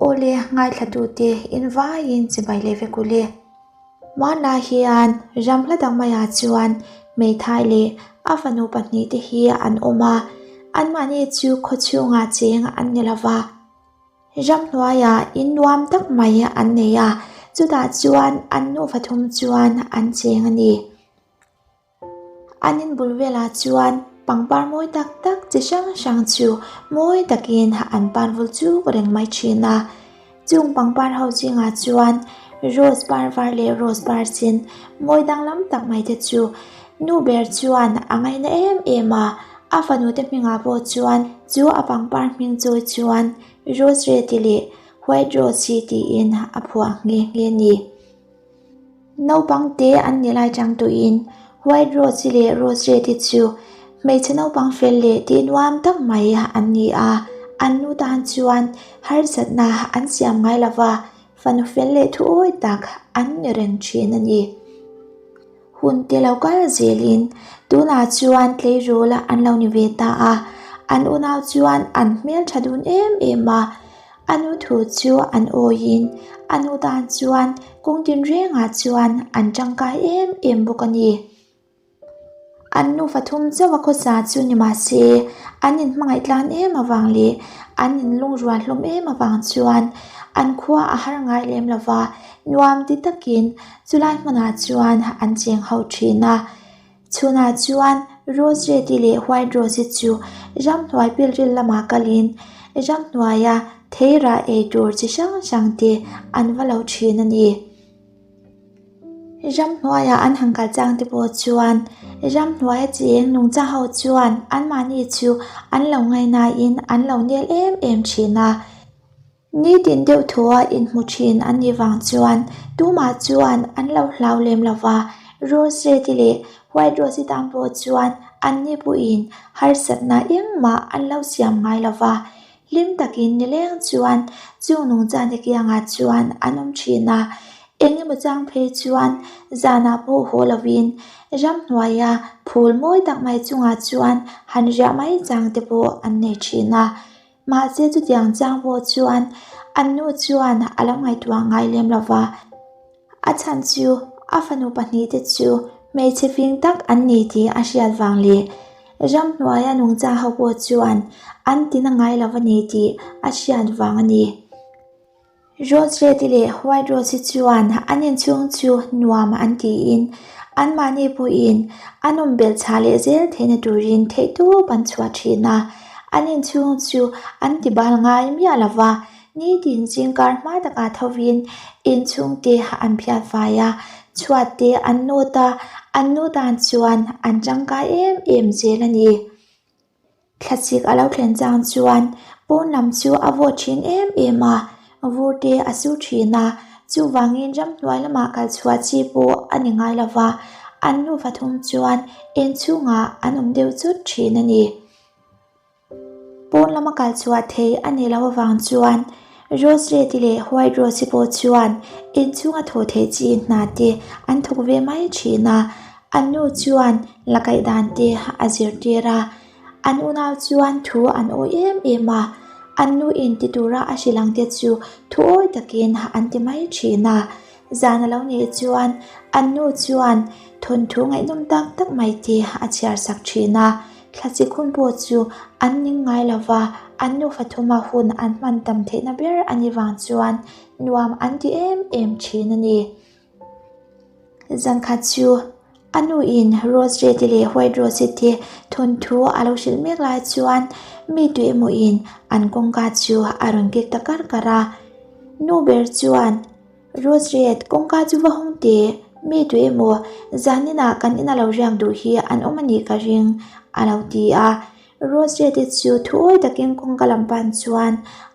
Awle ngaithlatute in vaiin chibai leh vek ule. Hmanlai hian ram hla dang maiah chuan hmeithai leh a fanu pahnihte hi an awm a, anmahni chu khaw chhungah cheng an ni lova. Ramhnuaiah in nuam tak mai an nei a, chutah chuan an nufa thum chuan an cheng a ni. An inbul velah chuan pangpar mawi tak tak chi hrang hrang chu mawi takin an pan vul chuk reng mai thin a. Chung pangpar ho zingah chuan rose par var leh rose par sen mawi danglam tak mai te chu nu ber chuan a ngaina em em a. A fanu te hmingah pawh chuan chu a pangpar hming chawi chuan rose red leh white rose hi tiin a phuah nghe nghe a ni. Naupang te an ni lai chang tuin White Rose leh Rose Red te chu hmeichhe naupang fel leh tih nuam tak mai an ni a, an nu tan chuan harsatna an siam ngai lo va, fanu fel leh thuawi tak an ni reng thin a ni. Hun te lo kal zelin tunah chuan tleirawl an lo ni ve ta a, an unau chuan an hmeltha dun em em a, A nu thu chu an awiin a nu tan chuan kawng tinrengah chuan an tangkai em em bawk a ni. An nufa thum chauh a khawsa chu ni mah se an inhmangaih tlan em avang leh an inlungrual hlawm em avang chuan an khua a har ngai lem lo va, nuam ti takin chulai hmunah chuan an cheng ho thin a. Chhunah chuan Rose Red-i leh White Rose-i chu ramhnuai pilril lamah kalin ramhnuaia theirah ei tur chi hrang hrang te an va lo thin a ni. Ramhnuaia an han kal chang te pawh chuan ramhnuaia cheng nungcha ho chuan anmahni chu an lo ngaihnain an lo nel em em thin a. Nitin deuh thua inhmu thin an nih vang chuan tumah chuan an lo hlau lem lo va, Rose Red-i leh White Rose-i tan pawh chuan anni pawhin harsatna engmah an lo siam ngai lo va. Hlim takin nileng chuan chung nungchante kiangah chuan an awm thin a, eng emaw chang phei chuan zanah pawh haw lovin ramhnuaia phul mawi tak mai chungah chuan han riah mai chang te pawh an nei thin a. Mahse chutiang chiang pawh chuan an nu chuan a lo ngaihtuah ngai lem lo va, a chhan chu a fanu pahnihte chu hmeichhe fing tak an ni tih a hriat vang leh ramhnuaia nungcha ho pawh chuan an tina ngai lo a ni tih a hriat vang a ni. Rose Red leh White Rose hi chuan an inchhung chu nuam an tiin anmahni pawhin an awm belh chhah leh zel theihna turin theihtawp an chhuah thin a. An inchhung chu an ti bal ngai miah lo va, nitin zingkar hma takah thovin inchhungte an phiat fai a, chhuat te an nawt a, an nu tan chuan an tangkai em em zel a ni. Thlasik a lo thlen chang chuan pawn lam chu a vawt thin em em a, vur te a su thin a, chuvangin ramhnuai lamah kal chhuah chi pawh a ni ngai lo va, an nufa thum chuan inchhungah an awm deuh chut thin a ni. Pawn lama kal chhuah thei a ni loh avang chuan Rose Red leh White Rose pawh chuan inchhunga thaw theih chi hna te an thawk ve mai thin a. An nu chuan la kaih dan te a zirtir a, an unau chuan thu an awi em em a, an nu in ti tura a hrilh ang te chu thu awi takin an ti mai thin a. Zan a lo nih chuan an nu chuan thawnthu ngaihnawm tak tak mai te a chhiar sak thin a, thlasik hun pawh chu an ning ngai lo va, an nufa thuma hun an hman tam theihna ber a nih vang chuan nuam an ti em em thin a ni. Zankhat chu a nu in Rose Red leh White Rose te thawnthu a lo hrilh mek lai chuan mi tu emaw in an kawngka chu a rawn kek ta kar kar a. Nu ber chuan Rose Red kawngka chu va hawng teh, mi tu emaw zaninah kan ina lo riak duh hi an awm a nih ka ring a lo ti a. Rose Red chu thuawi takin kawngka lam pan chuan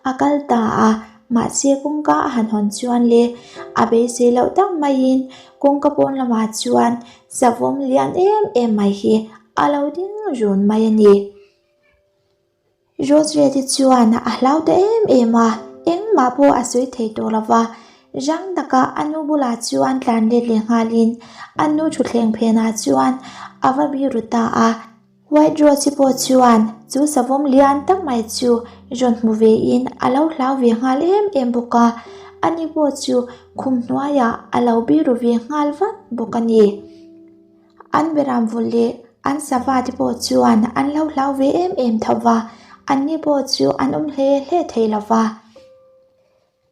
a kal ta a, mahse kawngka a han hawn chuan le a beisei loh tak maiin kawngka pawn lamah chuan savawm lian em em mai hi a lo ding run mai a ni. Rose Red chuan a hlau ta em em a, engmah pawh a sawi thei tawh lo va, rang taka a nu bulah chuan tlan let leh nghalin a nu thutthleng phenah chuan a va biru ta a. White Rose pawh chuan chu savawm lian tak mai chu rawn hmu ve in a lo hlau ve nghal em em bawk a, ani pawh chu khum hnuaiah a lo biru ve nghal vat bawk a ni. An beram vul leh an sava te pawh chuan an lo hlau ve em em tho va, anni pawh chu an awm hle hle thei lo va.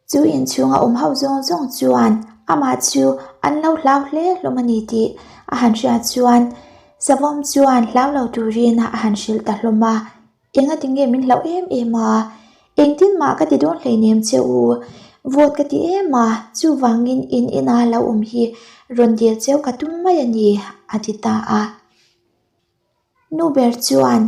Chu inchhunga awm ho zawng zawng chuan amah chu an lo hlau hle hlawm a ni tih a han hriat chuan Savawm chuan hlau lo turin a han hrilh ta hlawm a, Engati nge min hlauh em em a? Engtin mah ka ti dawn hleinem che u, vawt ka ti em a, chuvangin in ina lo awm hi rawn dil cheu ka tum mai a ni, a ti ta a. Nu ber chuan,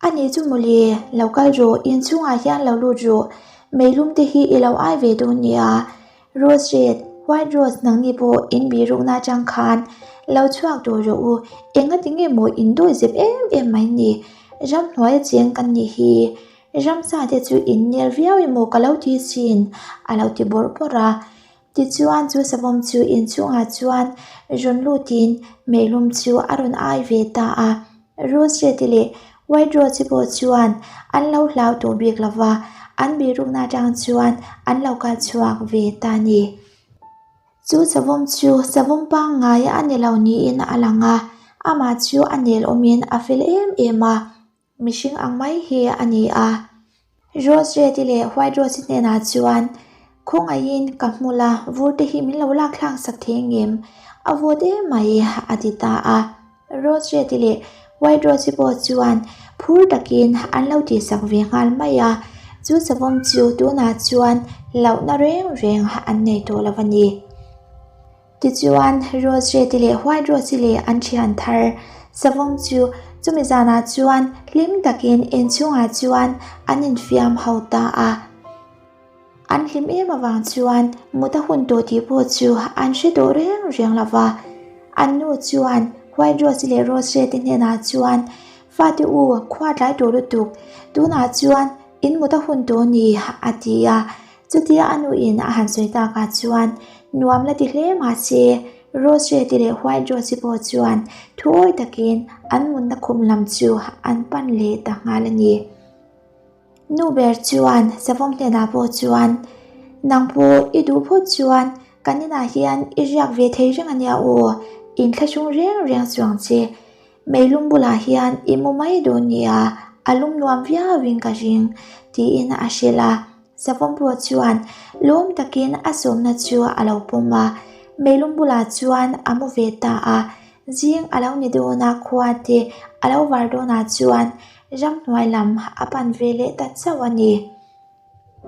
A nih chu mawle, lo kal rawh, inchhungah hian lo lut rawh, meilum te hi i lo ai ve dawn nia. Rose red, white rose nangni pawh in bihrukna atang khan lo chhuak tawh rawh u, engati nge maw in dawi zep em em mai ni, ramhnuaia cheng kan nih hi, ramsa te chu in nel viau emaw ka lo ti sin, a lo ti bawrh bawrh a. Tichuan chu savawm chu inchhungah chuan rawn lutin meilum chu a rawn ai ve ta a. Rose red leh white rose pawh chuan an lo hlau tawh bik lo va, an bihrukna atang chuan an lo kal chhuak ve ta a ni. Chu savawm chu savawm pangngai a ni lo niin a lang a, amah chu a nel awmin a fel em em a. Mihring ang mai hi a ni a. Rose Red leh White Rose hnenah chuan, Khawngaihin ka hmu la, vur te hi min lo lak thlak sak thei ngem? A vawt em mai, a ti ta a. Rose Red leh White Rose pawh chuan phur takin an lo tihsak ve nghal mai a. Chu savawm chu tunah chuan hlauhna reng reng an nei tawh lo a ni. Tichuan, Rose Red leh White Rose leh an thian thar savawm chu chumi zanah chuan hlim takin inchhungah chuan an infiam ho ta a. An hlim em avang chuan mut a hun tawh tih pawh chu an hre tawh reng reng lo va. An nu chuan White Rose leh Rose Red te hnenah chuan, Fate u, khua tlai tawh lutuk, tunah chuan in mut a hun tawh a ni, a ti a. Chutia a nuin a han sawi takah chuan nuam la ti hle mahse Rose Red leh White Rose pawh chuan thuawi takin an munna khum lam chu an pan leh ta nghal a ni. Nu ber chuan savawm hnenah pawh chuan, Nang pawh i duh phawt chuan kan inah hian i riak ve thei reng a nia aw, inthlahrung reng reng chuang che. Meilum bulah hian i mu mai dawn nia, a lum nuam viauin ka ring, tiin a hrilh a. Savawm pawh chuan lawm takin a sawmna chu a lo pawm a, meilum bulah chuan a mu ve ta a. Zing a lo ni dawn a, khua te a lo var dawnah chuan ramhnuai lam a pan ve leh ta chauh a ni.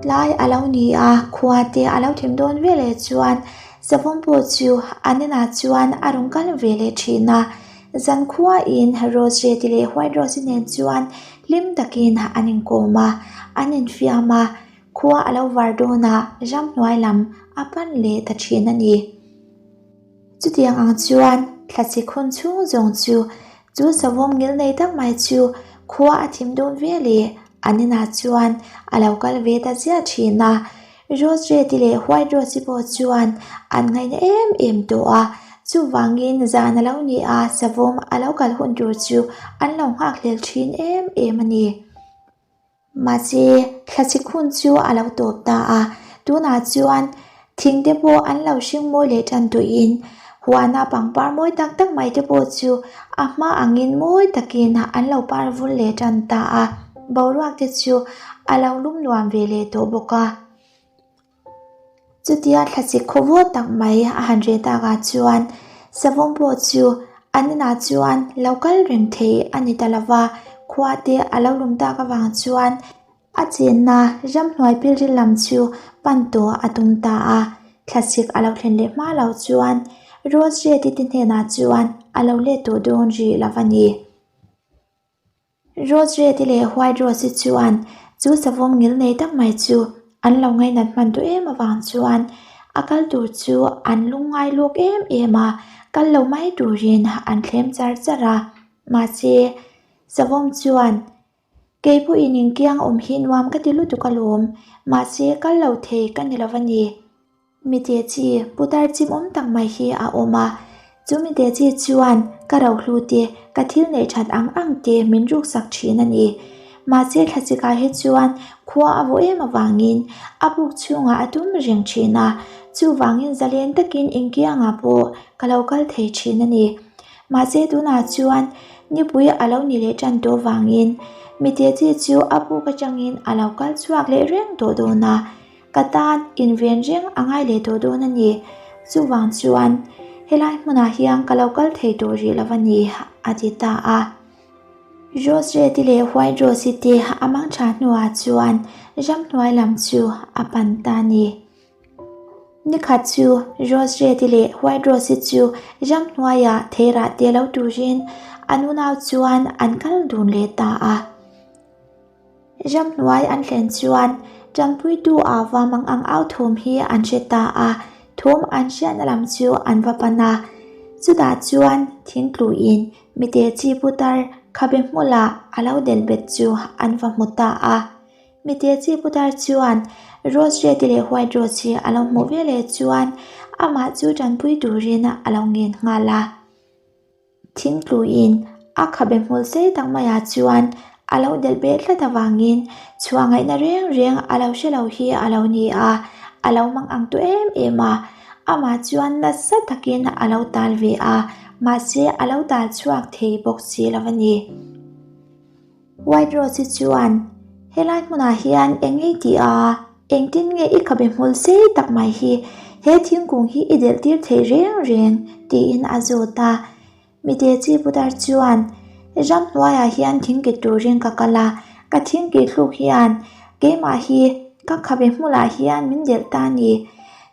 Tlai a lo ni a, khua te a lo thim dawn ve leh chuan savawm pawh chu an inah chuan a rawn kal ve leh thin a. Zankhuain Rose Red leh White Rose nen chuan hlim takin an inkawm a, an infiam a, khua a lo var dawn a, ramhnuai lam a pan leh ta thin a ni. Chutiang ang chuan thlasik hun chhung zawng chu chu savawm ngil nei tak mai chu khua a thim dawn ve leh an inah chuan a lo kal ve ta ziah thin a. Rose Red leh White Rose pawh chuan an ngaina em em tawh a, chuvangin zan a lo ni a, savawm a lo kal hun tur chu an lo nghakhlel thin em em a ni. Mahse, thlasik hun chu a lo tawp ta a, tunah chuan thing te pawh an lo hring mawi leh tan tuihin huana pangpar mawi tak tak mai te pawh chu a hma angin mawi takin an lo par vul leh tan ta a, boruak te chu a lo lum nuam ve leh tawh bawk a. Chutia thlasik khaw vawt tak mai a han reh takah chuan savawm pawh chu an inah chuan lo kal reng thei a ni ta lova, khua te a lo lum tak avang chuan a chenna ramhnuai pilril lam chu pan tawh a tum ta a. Thlasik a lo thlen leh hma lo chuan Rose Red-i te hnenah chuan a lo let tawh dawn rih lo a ni. Rose Red leh White Rose chuan chu savawm ngil nei tak mai chu an lo ngainat hman duh em avang chuan a kal tur chu an lungngai lawk em em a, kal lo mai turin an thlem char char a. Mahse, savawm chuan, Kei pawhin inkiang awm hi nuam ka ti lutuk alawm, mahse kal lo thei ka ni lo a ni. Mite chi putar chim awm tak mai hi a awm a, chu mite chi chuan ka rohlu te, ka thil neih that ang ang te min ruksak thin a ni. Mahse thlasik-ah hi chuan khua a vawh em avangin a buk chhungah a tum reng thin a, chuvangin zalen takin engkiangah pawh ka lo kal thei thin a ni. Mahse tunah chuan nipui a lo ni leh tan tawh vangin mite chi chu a buk atangin a lo kal chhuak leh reng tawh dawn a, ka tan inven reng a ngai leh tawh dawn a ni. Chuvang chuan helai hmunah hian ka lo kal thei tawh rih lo a ni, a ti ta a. Rose Red leh White Rose te a mang tha hnuah chuan ramhnuai lam chu a pan ta a ni. Nikhat chu Rose Red leh White Rose chu ramhnuaiah theirah te lo turin an unau chuan an kal dun leh ta a. Ramhnuai an thlen chuan tanpuitu a va mang ang au thawm hi an hre ta a, thawm an hriatna lam chu an va pan a. Chutah chuan thingtluin mite chi putar khabe hmula a lo delh bet chu an va hmu ta a. Mite chi putar chuan Rose Red leh White Rose hi a lo hmuh veleh chuan amah chu tanpui turin a lo ngen nghal a. Thingtluin a khabe hmul sei tak maiah chuan a lo delh beh tlat avangin chhuah ngaihna reng reng a lo hre lo hi a lo ni a, a lo mang ang tawh em em a. Amah chuan nasa takin a lo tal ve a, mahse a lo tal chhuak thei bawk si lo a ni. White Rose hi chuan helai hmunah hian eng ngei tih a, engtin nge i khabe hmul sei tak mai hi he thingkung hi i delh tir theih reng reng tiin a zawt a. Mite chi putar chuan ramhnuaiah hian thingkit turin ka kal a, ka thingkit thluk hian keimah hi ka khabe hmulah hian min delh ta a ni.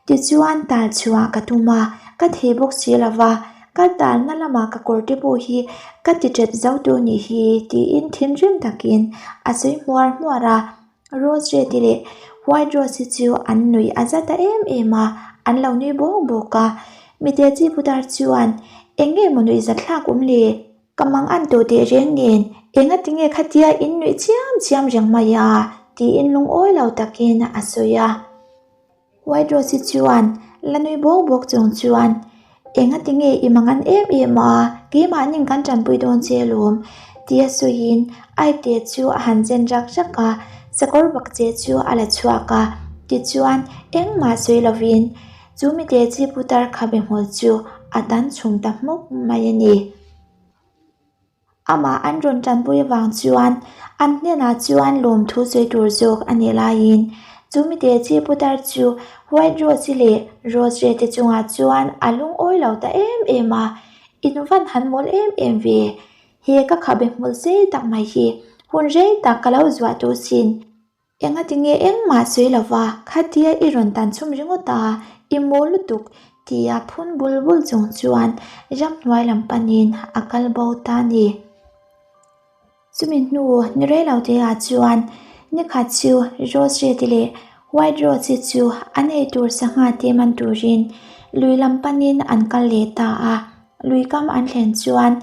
Tichuan tal chhuah ka tum a, ka thei bawk si lo va, ka talna lamah ka kawr te pawh hi ka ti ṭep zo tur nih hi tiin thinrim takin a sawi hmuar hmuar a. Rose red leh white rose hi chu an nuih a za ta em em a, an lo nui bawk bawk a. Mite chi putar chuan eng nge maw nuih zathlak awm le? Ka mang an tawh teh reng nen, enga tinge khatia in nuih chiam chiam reng mai a? tiin lungawi lo takin a sawi a. White Rose chuan la nui bawk bawk chung chuan, Enga tinge i mangan em em a, keimahnin kan tanpui dawn che alawm, tia sawiin Aite chu a han zen rak rak a, sakawr bak che chu a la chhuak a, tichuan engmah sawi lovin chu mite chi putar khabe hmul chu a tan chhum ta hmuk mai a ni. Amah an rawn tanpui avang chuan an hnenah chuan lawmthu sawi tur zawk a nih laiin chu mite chi putar chu White Rose leh Rose Red te chungah chuan a lungawi lo ta em em a, In van han mawl em em ve, he ka khabe hmul sei tak mai hi hun rei tak ka lo zuah tawh sin. Engati nge engmah sawi lova khatia i rawn tan chhum ringawt a, i maw lutuk tia phun bul bul chung chuan ramhnuai lam panin a kal bo ta a ni. Chumi hnu ni rei lo te ah chuan nikhat chu Rose Red leh White Rose chu an eitur sangha te man turin lui lam panin an kal leh ta a, lui kam an thlen chuan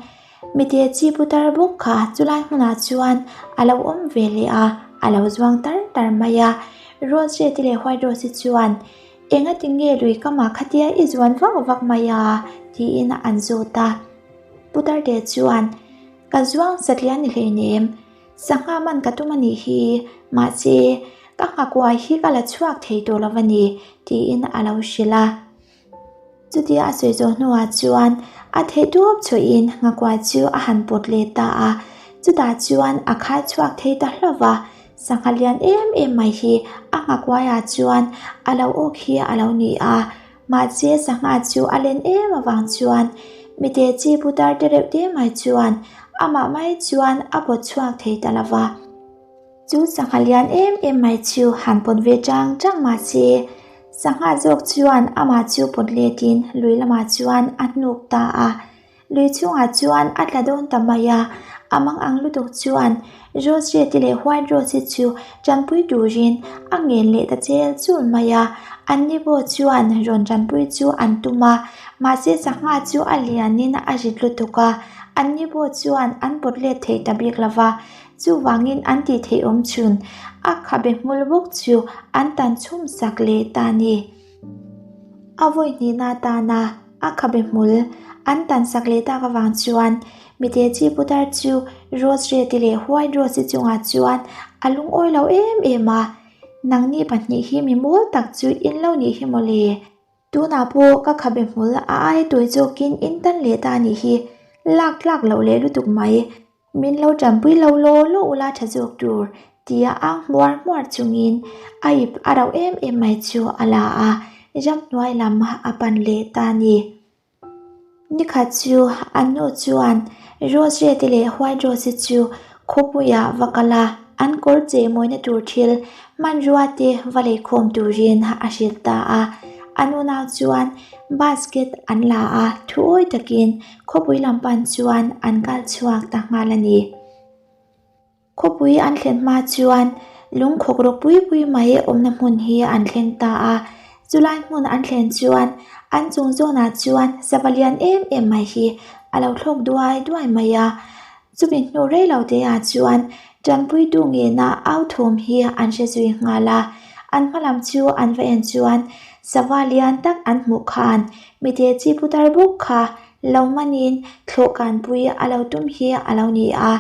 Mite chi putar bawk kha chulai hmunah chuan a lo awm ve leh a, a lo zuang tar tar mai a. Rose Red leh White Rose chuan, Engati nge lui kamah khatia i zuan vak vak mai a? tiin an zawt a. Putar te chuan, Ka zuang satliah ni hleinem, sangha man ka tum a nih hi, mahse ka nghakuai hi ka la chhuak thei tawh lo a ni, tiin a lo hrilh a. Chutia a sawi zawh hnuah chuan a theih duap chhuahin nghakuai chu a han pawt leh ta a, chutah chuan a khai chhuak thei ta hlauh va, sangha lian em em mai hi a nghakuaiah chuan a lo awk hi a lo ni a, mahse sangha chu a len em avang chuan mite chi putar te reuh te mai chuan amah mai chuan a pawt chhuak thei ta lo va. Chu sangha lian em em mai chu han pawt ve chang chang mah se, sangha zawk chuan amah chu pawt letin lui lamah chuan a hnuk ta a. Lui chungah chuan a tla dawn ta mai a, a mang ang lutuk chuan Rose Red leh White Rose chu tanpui turin a ngen leh ta chel chul mai a. Anni pawh chuan rawn tanpui chu an tum a, mahse sangha chu a lianin a rit lutuk a, anni pawh chuan an pawt let thei ta bik lo va. Chuvangin an tih theih awm chhun a khabe hmul bawk chu an tan chhum sak leh ta a ni. A vawi hnihna atana a khabe hmul an tan sak leh tak avang chuan mite chi putar chu Rose Red-i leh White Rose-i chungah chuan a lungawi lo em em a, Nangni pahnih hi mi mawl tak chu in lo nih hi mawle. Tunah pawh ka khabe hmul a ai tawi zawkin in tan leh ta nih hi, lak tlak loh leh lutuk mai. Min lo tanpui lo law law ula tha zawk tur tia ang hmuar hmuar chungin a ip a rauh em em mai chu a la a, ramhnuai lam a pan leh ta a ni. Nikhat chu an nu chuan Rose Red leh White Rose chu khawpuiah va kal a, an kawr chei mawina tur thil hmanrua te va leikhawm turin a hrilh ta a. An unau chuan basket an la a, thuawi takin Khawpui lam pan chuan an kal chhuak ta nghal a ni. Khawpui an thlen hma chuan lungkhawk rawk pui pui mai awmna hmun hi an thleng ta a. Chulai hmun an thlen chuan an chung zawnah chuan sava lian em em mai hi a lo thlawk duai duai mai a. Chumi hnu rei lo te ah chuan tanpuitu ngena au thawm hi an hre zui nghal a. An hma lam chu an va en chuan sava lian tak an hmuh khan Mite chi putar bawk kha lo manin thlawh kanpui a lo tum hi a lo ni a.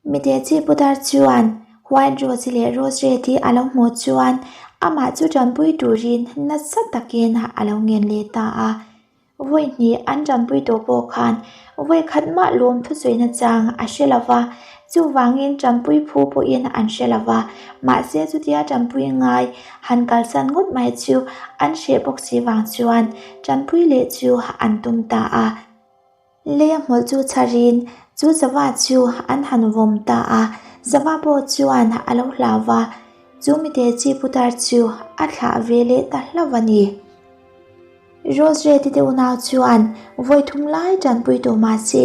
Mite chi putar chuan White Rose leh Rose Red hi a lo hmuh chuan amah chu tanpui turin nasa takin a lo ngen leh ta a. Vawi hnih an tanpui tawh pawh khan vawi khat mah lawm thusawi nachang a hre lo va, chuvangin tanpui phu pawhin an hre lo va, mahse chutia tanpui ngai Han kalsan ngawt mai chu an hreh bawk si vang chuan tanpui leh chu an tum ta a. Leia hmawlh chu chharin chu sava chu an han vawm ta a, sava pawh chuan a lo hlau va, chu mite chi putar chu a thlah ve leh ta hlauh a ni. Rose Red-i te unau chuan vawi thum lai tanpui tawh mah se,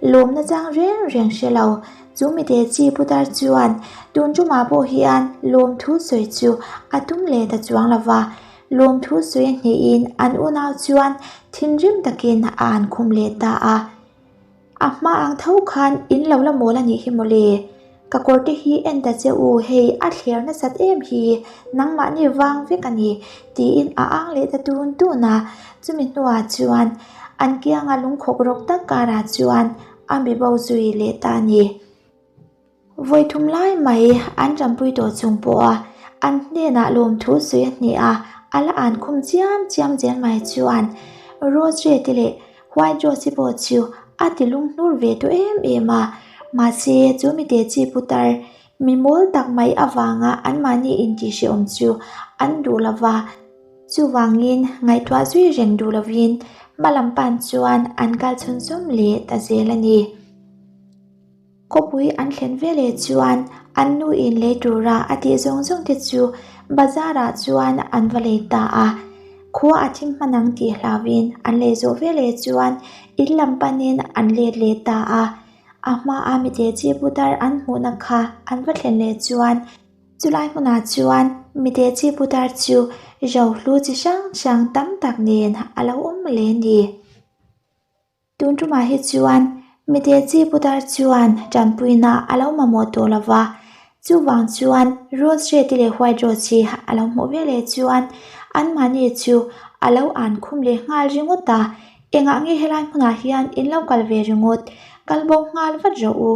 lawmna chang reng reng hre lo. Chu mite chi putar chuan tun tumah pawh hian lawmthu sawi chu a tum leh ta chuang lo va, lawmthu sawi a hnehin an unau chuan thinrim takin a an khum leh ta a. A hma ang tho khan in lo la mawl a nih hi mawle. Ka kawr te hi en ta che u hei a thler nasat em hi nangmahni vang vek a ni tiin a ang leh ta tun tun a. Chumi hnuah chuan an kianga lungkhawk rawk tak karah chuan a mi bo zui leh ta a ni. Vawi thum lai mai an tanpui tawh chung pawha an hnenah lawmthu sawi a hne a, a la an khum chiam chiam zel mai chuan Rose Red leh White Rose pawh chu a ti lunghnur ve tawh em em a, mahse chu mite chi putar mi mawl tak mai avanga anmahni intihhrehawm chu an duh lo va, chuvangin ngaihtuah zui reng duh lovin hma lam pan chuan an kal chhunzawm leh ta zel a ni. Khawpui an thlen veleh chuan an nu in lei tura a tih zawng zawng te chu bazar ah chuan an va lei ta a, khua a thim hman ang tih hlauhin an lei zawh veleh chuan in lam panin an let leh ta a, a hma a mite chi putar an hmuhna kha an va thlen leh chuan chulai hmunah chuan mite chi putar chu rohlu chi hrang hrang tam tak nen a lo awm leh a ni. Tun tumah hi chuan mite chi putar chuan tanpuina a lo mamawh tawh lo va, chuvang chuan Rose Red leh White Rose hi a lo hmuh veleh chuan anmahni chu a lo an khum leh nghal ringawt a, engah nge helai hmunah hian in lo kal ve ringawt, kal bo nghal vat rawh u,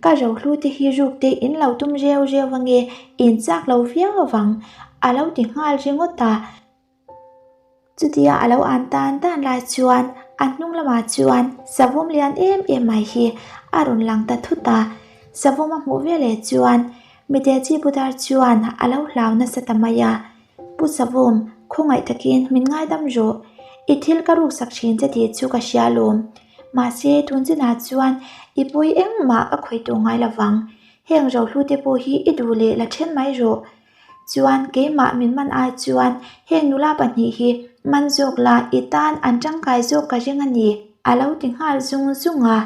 ka rohlu te hi ruk te in lo tum reu reu ange, in chak lo viau avang a lo ti nghal ringawt a. Chutia a lo an tan tan lai chuan a hnung lamah chuan savawm lian em em mai hi a rawn lang ta thut a, savawm a hmuh veleh chuan mite chi putar chuan a lo hlau nasa ta mai a, Pu Savawm, khawngaih takin min ngaidam rawh, i thil ka ruksak thin che tih chu ka hria lawm, mahse tun chinah chuan i pawi engmah ka khawih tawh ngai lovang, heng rohlu te pawh hi i duh leh la then mai rawh. Chuan keimah min man ai chuan heng nula pahnih hi man zawk la i tan an tangkai zawk ka ring a ni a lo ti nghal zung zung a.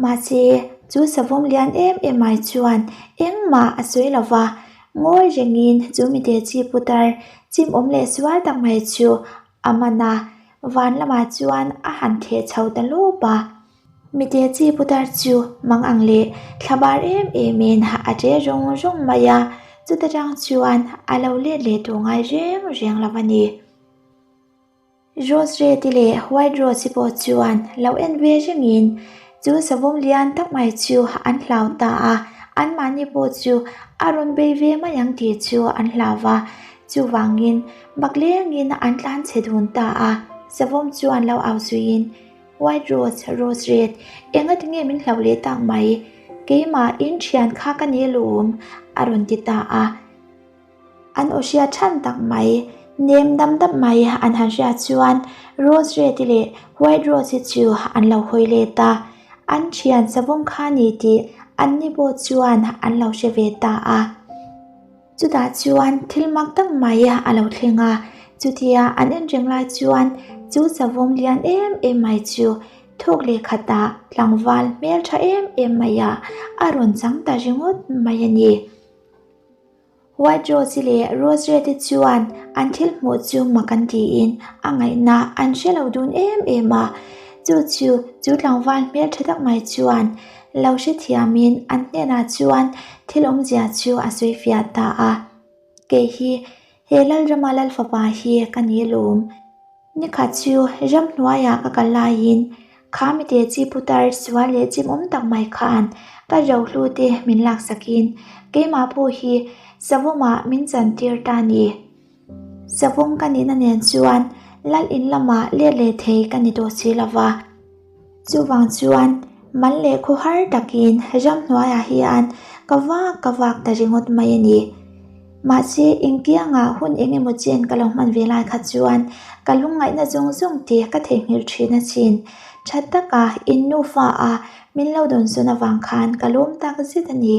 Mahse chu savawm lian em em ai chuan engmah a sawi lo va, ngawi rengin chu mite chi putar chim awm leh sual tak mai chu a man a, van lamah chuan a han theh chho ta lawp a. Mite chi putar chu mang ang leh thlabar em em in a che rawng rawng mai a, chuta tang chuan a lo let leh tawh ngai reng reng lo a ni. Rose Red leh White Rose pawh chuan lo en ve rengin. Chu savawm lian tak mai chu an hlau ta a, anmahni pawh chu a rawn bei ve mai ang tih chu an hlau va. Chuvangin baklengin an tlan chhe dun ta a, savawm chuan lo au zuiin, White Rose, Rose Red, enga tinge min hlauh leh tak mai? Keimah in thian kha ka ni lawm, a rawn ti ta a. An aw hria than tak mai, nem dam dap mai an han hria chuan Rose Red-i leh White Rose-i chu an lo hawi let a. An thian savawm kha ni tih an ni pawh chuan an lo hre ve ta a. Chutah chuan thil mak tak mai a lo thleng a, chutia an en reng lai chuan chu savawm lian em em mai chu thawk leh khatah tlangval hmeltha em em maiah a rawn chang ta ringawt mai a ni. White Rose-i leh Rose Red-i chuan an thil hmuh chu mak an tiin a ngaihna an hre lo dun em em a, chu chu chu tlangval hmeltha tak mai chuan lo hrethiamin an hnenah chuan thil awmzia chu a sawi fiah ta a, Kei hi he Lalrama Lalfapa hi ka ni lawm. Nikhat chu ramhnuaiah ka kal laiin kha mite chi putar sual leh chimawm tak mai khan ka rohlu te min laksakin keimah pawh hi savawmah min chantir ta ni. Savawm ka nihna nen chuan lal in lamah let leh thei ka ni tawh si lova. Chuvang chuan mal leh khaw har takin ramhnuaiah hian ka vak ka vak ta ringawt mai a ni. Mahse engkiangah hun eng emaw chen ka lo hman ve lai kha chuan ka lungngaihna zawng zawng te ka theihnghilh thin asin. Tha taka in nufa a min lo dawnsawn avang khan ka lawm tak zet a ni.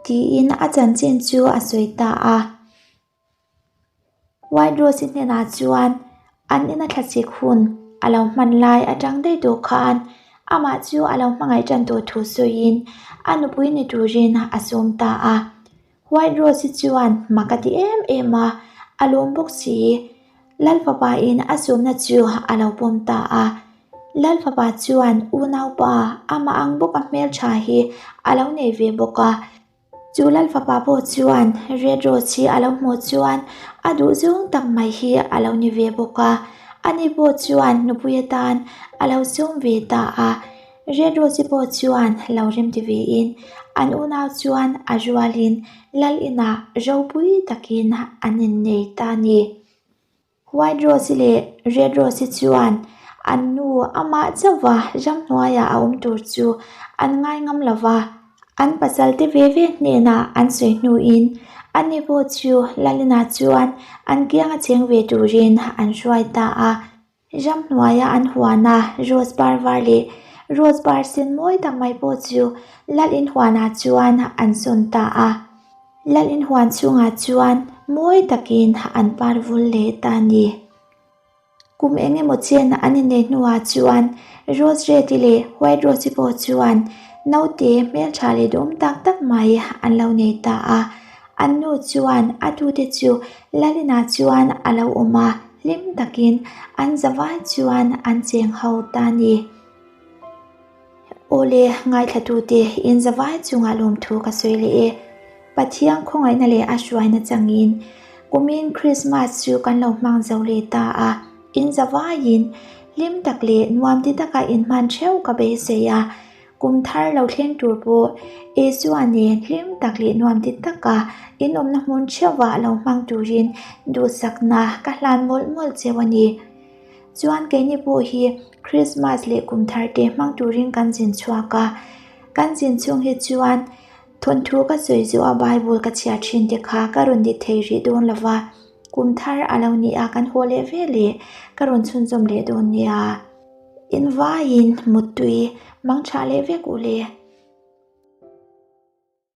Tiin a chanchin chu a sawi ta a. White Rose-i hnenah chuan an ina thlasik hun a lo hman lai atang daih tawh khan amah chu a lo hmangaih tan tawh thu sawiin a nupui ni turin a sawm ta a. White Rose-i chuan mak a ti em em a, a lawm bawk si. Lalfapa-in a sawmna chu a lo pawm ta a. Lalfapa chuan unaupa amah ang bawka hmeltha hi a lo nei ve bawk a. Chu Lalfapa pawh chuan Red Rose hi a lo hmuh chuan a duh zawng tak mai hi a lo ni ve bawk a, ani pawh chuan nupui atan a lo sawm ve ta a. Red Rose pawh chuan lo remti vein an unau chuan a rualin Lal inah ropui takin an innei ta a ni. White Rose leh Red Rose chuan an nu amah chauhva ramhnuaiah a awm tur chu an ngai ngam lo va, an pasal te ve ve hnenah an sawi hnuin ani pawh chu Lalina chuan an kianga cheng ve turin an hruai ta a. Ramhnuaia an huana Rose par var leh Rose par sen mawi tak mai pawh chu Lalin huanah chuan an sawn ta a. Lal inhuan chhungah chuan mawi takin an par vul leh ta a ni. Kum eng emaw chen an inneih hnuah chuan Rose Red-i leh White Rose-i pawh chuan naute hmeltha leh duhawm tak tak mai an lo nei ta a. An nu chuan a tute chu Lal inah chuan a lo awm a, hlim takin an zavai chuan an cheng ho ta a ni. Awle, ngaithlatute in zavai chungah lawmthu ka sawi leh e. Pathian khawngaihna leh a hruaina changin kumin Krismas chu kan lo hmang zo leh ta a, in zavaiin hlim tak leh nuam ti taka inhman theuh ka beisei a, kum thar lo thleng tur pawh Isua nen hlim tak leh nuam ti taka in awmna hmun theuhah lo hmang turin duhsakna ka hlan mawlh mawlh cheu a ni. Chuan keini pawh hi Christmas leh kum thar te hmang turin kan zin chhuak a, kan zin chhung hi chuan thawnthu ka sawi zawh a Bible ka chhiar thin te kha ka rawn ni thei rih dawn lo va, kum thar a lo ni a kan haw leh ve leh ka rawn chhunzawm leh dawn nia. Invaiin muttui mang tha leh vek u le.